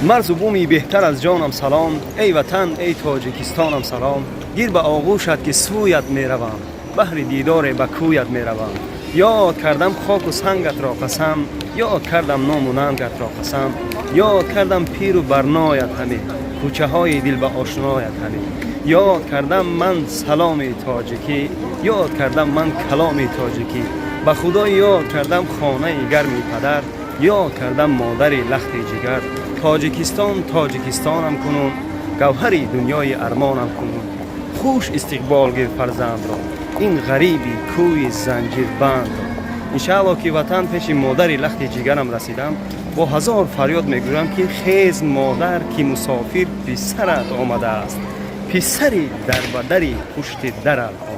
Марзу буми беҳтар аз ҷонам салом, эй Ватан, эй Тоҷикистонам салом. Гир ба оғӯшат, ки сӯят меравам, баҳри дидоре ба кӯят меравам. Ёд кардам хоку сангатро, қасам, ёд кардам ному нангатро, қасам, ёд кардам пиру барноят ҳаме, кӯчаҳои дил ба ошноят ҳаме. Ёд кардам ман саломи тоҷикӣ, ёд кардам ман каломи тоҷикӣ. Ба Худо, ёд кардам хонаи гарми падар, ёд кардам модари лахти ҷигар. Тоҷикистон, Тоҷикистонам кунун, гавҳари дунёи армонам кунун. Хуш истиқбол гир фарзандро, ин ғариби кӯи занҷирбандро. Иншаалло, ки Ватан, пеши модари лахти ҷигарам расидам, бо ҳазор фарёд мегӯям, ки хез, модар, ки мусофир писарат омадааст, писари дарбадари пушти дарат.